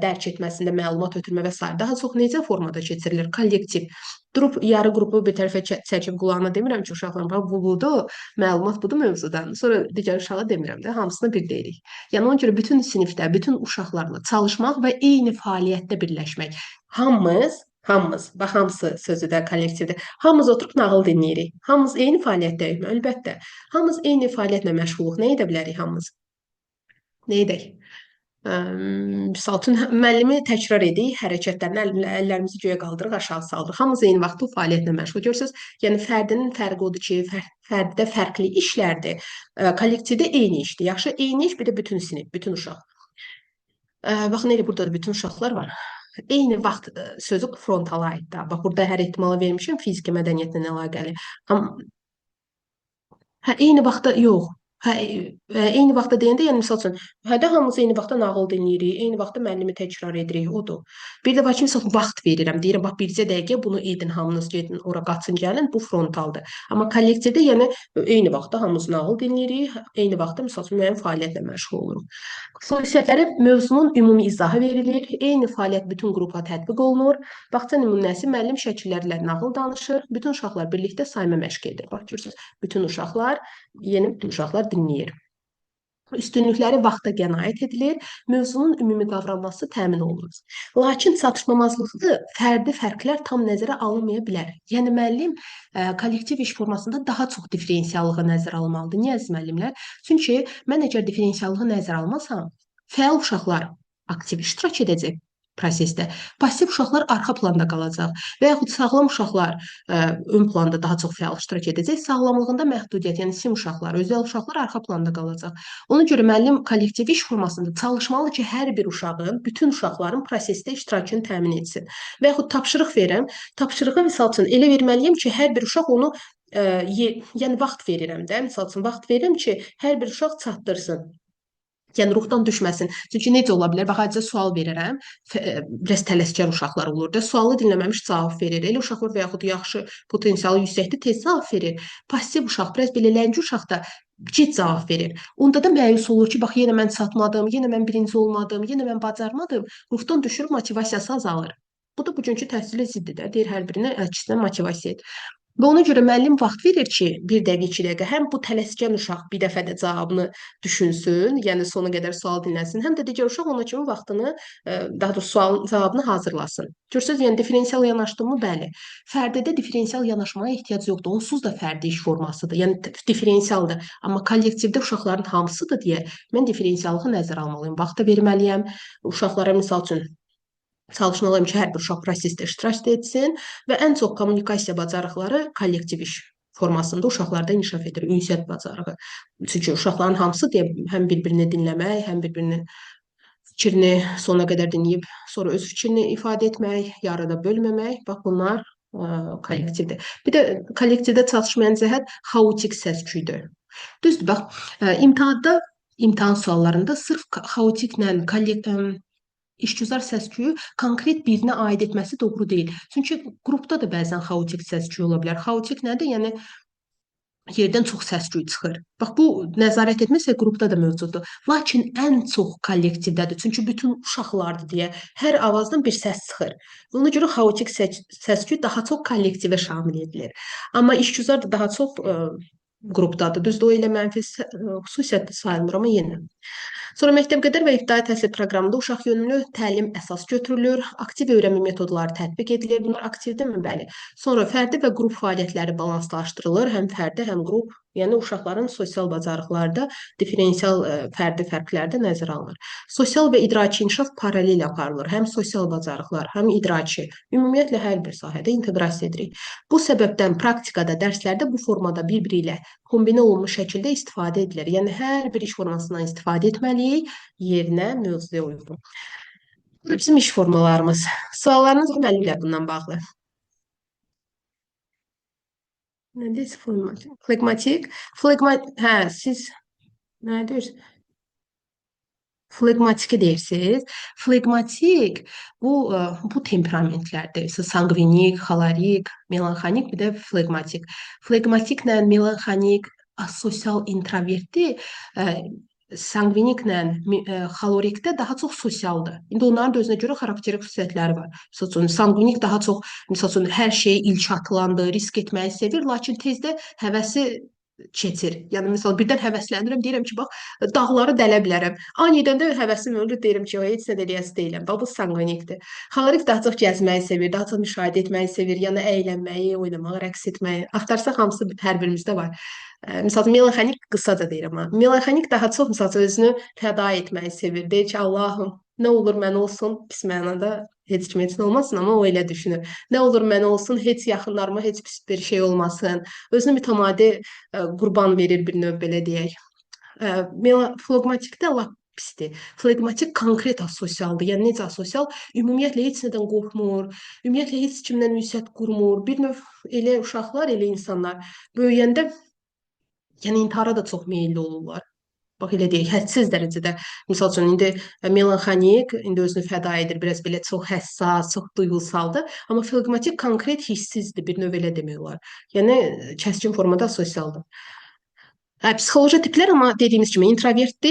dərk etməsində məlumat ötürmə və sair. Daha çox necə formada keçirilir? Kollektiv. Durub yarı qrupu bir tərəfə çəkib qulağına demirəm ki, uşaqlar, bax, bu budur, məlumat budur mövzudan. Sonra digər uşağa demirəm də, hamısına bir deyirik. Yəni ona görə bütün sinifdə, bütün uşaqlarla çalışmaq və eyni fəaliyyətdə birləşmək. Hamımız, hamımız, bax hamısı sözü də kollektivdə. Hamımız oturub nağıl dinləyirik. Hamımız eyni fəaliyyətdəyik, əlbəttə. Hamımız eyni fəaliyyətlə məşğuluq. Nə edə bilərik hamımız? Nə edək? Misal üçün, müəllimi təkrar edirik, hərəkətlərini, əllərimizi göyə qaldırıq, aşağı saldırıq. Hamımız eyni vaxtda o fəaliyyətlə məşğul. Görürsünüz, yəni fərdinin fərqi odur ki, fərddə fərqli işlərdir. Kollektivdə eyni işdir. Yaxşı, eyni iş, bir də bütün sinif, bütün uşaq. Baxın, elə burada da bütün uşaqlar var. Eyni vaxt sözü frontala aiddir. Bax, burada hər ehtimala vermişəm fiziki mədəniyyətlə əlaqəli. Amma, hə, eyni vaxtda yox. Hə, eyni vaxtda deyəndə, yəni misal üçün, hə də hamımız eyni vaxtda nağıl dinləyirik, eyni vaxtda müəllimi təkrar edirik, odur. Bir də var ki, misal üçün, vaxt verirəm, deyirəm, bax, bircə dəqiqə bunu edin, hamınız gedin, ora qaçın, gəlin, bu frontaldır. Amma kollektivdə, yəni eyni vaxtda hamımız nağıl dinləyirik, eyni vaxtda, misal üçün, müəyyən fəaliyyətlə məşğul oluruq. Xüsusiyyətləri mövzunun ümumi izahı verilir, eyni fəaliyyət bütün qrupa tətbiq olunur. Bağça nümunəsi müəllim şəkillərlə nağıl danışır, bütün uşaqlar birlikdə sayma məşq edir. Bax, görürsünüz, bütün uşaqlar, yeni bütün uşaqlar dinləyir. Üstünlükləri vaxta qənaət edilir, mövzunun ümumi qavranması təmin olunur. Lakin çatışmamazlıqda fərdi fərqlər tam nəzərə alınmaya bilər. Yəni müəllim kollektiv iş formasında daha çox diferensiallığı nəzərə almalıdır. Niyə əziz müəllimlər? Çünki mən əgər diferensiallığı nəzərə almasam, fəal uşaqlar aktiv iştirak edəcək prosesdə. Pasiv uşaqlar arxa planda qalacaq və yaxud sağlam uşaqlar ön planda daha çox fəal iştirak edəcək. Sağlamlığında məhdudiyyət, yəni sim uşaqlar, özəl uşaqlar arxa planda qalacaq. Ona görə müəllim kollektiv iş formasında çalışmalı ki, hər bir uşağın, bütün uşaqların prosesdə iştirakını təmin etsin. Və yaxud tapşırıq verirəm. Tapşırığı misal üçün elə verməliyəm ki, hər bir uşaq onu, yəni vaxt verirəm də, misal üçün vaxt verirəm ki, hər bir uşaq çatdırsın. Yəni ruhdan düşməsin. Çünki necə ola bilər? Bax, adicə sual verirəm. Biraz tələskar uşaqlar olur da. Sualı dinləməmiş cavab verir. Elə uşaqlar və yaxud yaxşı potensialı yüksəkdir, tez cavab verir. Pasiv uşaq, biraz belə ləngi uşaq da gec cavab verir. Onda da məyus olur ki, bax, yenə mən çatmadım, yenə mən birinci olmadım, yenə mən bacarmadım. Ruhdan düşür, motivasiyası azalır. Bu da bugünkü təhsilə ziddir də. Deyir, hər birinə əksinə motivasiya et. Və ona görə müəllim vaxt verir ki, bir dəqiqə, 2 dəqiqə, həm bu tələskən uşaq bir dəfə də cavabını düşünsün, yəni sona qədər sual dinləsin, həm də digər uşaq ona kimi vaxtını, daha doğrusu sualın cavabını hazırlasın. Görürsünüz, yəni diferensial yanaşdımı? Bəli. Fərdidə diferensial yanaşmaya ehtiyac yoxdur. Onsuz da fərdi iş formasıdır, yəni diferensialdır. Amma kollektivdə uşaqların hamısıdır deyə mən diferensiallığı nəzərə almalıyam. Vaxt da verməliyəm. Uşaqlara misal üçün çalışmalıyam ki, hər bir uşaq prosesdə iştirak etsin və ən çox kommunikasiya bacarıqları kollektiv iş formasında uşaqlarda inkişaf edir, ünsiyyət bacarığı. Çünki uşaqların hamısı deyə həm bir-birini dinləmək, həm bir-birinin fikrini sona qədər dinləyib, sonra öz fikrini ifadə etmək, yarıda bölməmək, bax bunlar kollektivdir. Bir də kollektivdə çatışmayan cəhət xaotik səs-küydür. Düzdür, bax, imtahan suallarında sırf xaotiklə, işgüzar səs-küyü konkret birinə aid etməsi doğru deyil. Çünki qrupda da bəzən xaotik səs-küy ola bilər. Xaotik nədir? Yəni Yerdən çox səs-küy çıxır. Bax bu nəzarət etməsə qrupda da mövcuddur. Lakin ən çox kollektivdədir. Çünki bütün uşaqlardır deyə hər avazdan bir səs çıxır. Ona görə xaotik səs-küy daha çox kollektivə şamil edilir. Amma işgüzar da daha çox qrupdadır. Düzdür, o elə mənfi xüsusiyyət sayılmır, amma yenə. Sonra məktəb qədər və ibtidai təhsil proqramında uşaq yönümlü təlim əsas götürülür, aktiv öyrənmə metodları tətbiq edilir. Bunlar aktivdirmi? Bəli. Sonra fərdi və qrup fəaliyyətləri balanslaşdırılır, həm fərdi, həm qrup. Yəni uşaqların sosial bacarıqları da differensial fərdi fərqlər də nəzərə alınır. Sosial və idraki inkişaf paralel aparılır. Həm sosial bacarıqlar, həm idraki. Ümumiyyətlə hər bir sahədə inteqrasiya edirik. Bu səbəbdən praktikada, dərslərdə bu formada bir-biri ilə kombinə olunmuş şəkildə istifadə edilir. Yəni hər bir iş formasından istifadə etməliyik yerinə, mövzuya uyğun. Bu da bizim iş formalarımız. Suallarınız var müəllimlər bundan bağlı? Nə deyirsiz? Flegmatik. Flegmatik. Hə, siz nə deyirsiniz? Flegmatiki deyirsiniz. Flegmatik bu temperamentlərdir. Məsələn, sanqvinik, xolorik, melanxolik, bir də flegmatik. Flegmatiklə melanxolik, asosial introvertli, sanqviniklə xolorikdə daha çox sosialdır. İndi onların da özünə görə xarakterik xüsusiyyətləri var. Məsəl üçün, sanqvinik daha çox, məsəl üçün, hər şeyə ilk atılandır, risk etməyi sevir, lakin tez də həvəsi keçir. Yəni məsəl birdən həvəslənirəm, deyirəm ki, bax, dağları dələ bilərəm. Anidən də həvəsim ölür, deyirəm ki, heç nə də eləyəsi deyiləm. Bax, bu sanqvinikdir. Xolorik daha çox gəzməyi sevir, daha çox müşahidə etməyi sevir, yəni əylənməyi, oynamağı, rəqs etməyi. Axtarsaq hamısı hər birimizdə var. Məsəl üçün, melanxolik qısaca deyirəm ha. Melanxolik daha çox məsəl üçün özünü fəda etməyi sevir. Deyir ki, Allahım, nə olur mən olsun, pis mənada heç kim heç nə olmasın, amma o elə düşünür. Nə olur mən olsun, heç yaxınlarıma heç pis bir şey olmasın. Özünü mütəmadi qurban verir bir növ belə deyək. Flegmatikdə lap pisdir. Flegmatik konkret asosialdır. Yəni necə asosial? Ümumiyyətlə heç nədən qorxmur, ümumiyyətlə heç kimdən ünsiyyət qurmur. Bir növ elə uşaqlar, elə insanlar böyüyəndə yəni intihara da çox meyilli olurlar. Bax elə deyək, hədsiz dərəcədə. Misal üçün indi melanxolik indi özünü fəda edir, biraz belə çox həssas, çox duyğusaldır, amma flegmatik konkret hissizdir, bir növ elə demək olar. Yəni kəskin formada asosialdır. Hə, psixoloji tiplər amma dediyimiz kimi introvertdir.